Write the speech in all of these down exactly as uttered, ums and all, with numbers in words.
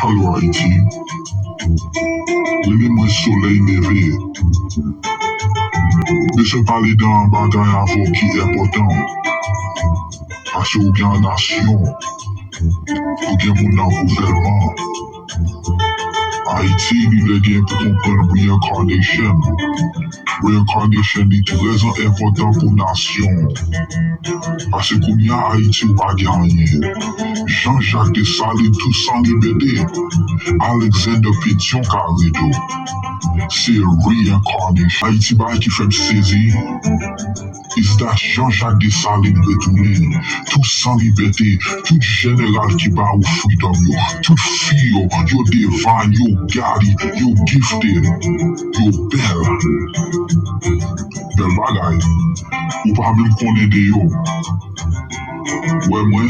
Alo Ayiti. Li menm mwen solèy leve. Bezwen pale de yon bagay avè w ki enpòtan. Paske ou gen yon nasyon, ou gen moun nan gouvènman. Ayiti, li lè gen pou konprann reincarnation. Reincarnation li trè enpòtan pou nasyon. Paske kounye a Ayiti ou pa gen anyen. Jean-Jacques Dessalines, Toussaint Louverné, Alexander Pétion ka rele w. Se reincarnation. Ayiti bagay ki fè m sezi. Is that Jean-Jacques Dessalines retounen. Toussaint Louverné, tout jeneral ki ba ou freedom yo, tout fi yo, yo divine, yo godly, yo gifted, yo bèl. Bèl bagay. Ou pa menm konnen de yo. Wè mwen,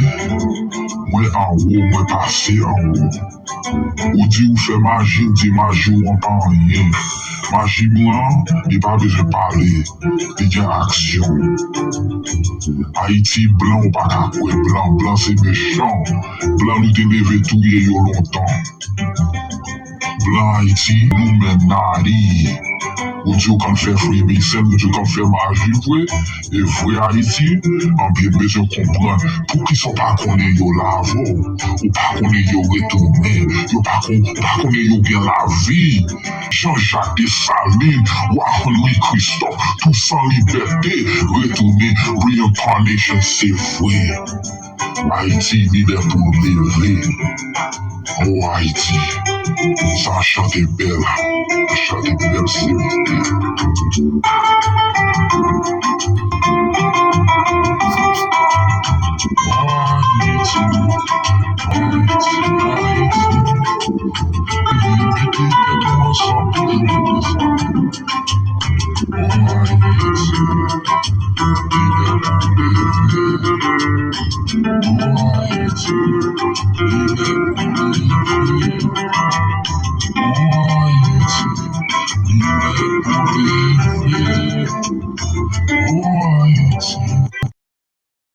mwen anwo, mwen pase anwo. Ou di ou fè maji, m di maji ou an pa anyen. Maji mwen an, li pa bezwen pale, li gen aksyon. Ayiti, blan ou pa ka kwè blan, blan se mechan. Blan nou te leve touye yo lontan. Blan Ayiti, Illuminati. Ou di ou konn fè Freemason, ou di ou konn fè maji vre, e vre Ayiti, anbyen bezwen konprann poukisa w pa konnen yo la avè w, ou pa konnen yo retounen, yo pa kon, ou pa konnen yo gen lavi. Jean-Jacques Dessalines, Wa Henri Christophe, Toussaint Louverné, retounen, reincarnation se vre. Ayiti, li lè pou leve. O Ayiti, sa chante bèl, chante bèl se vre.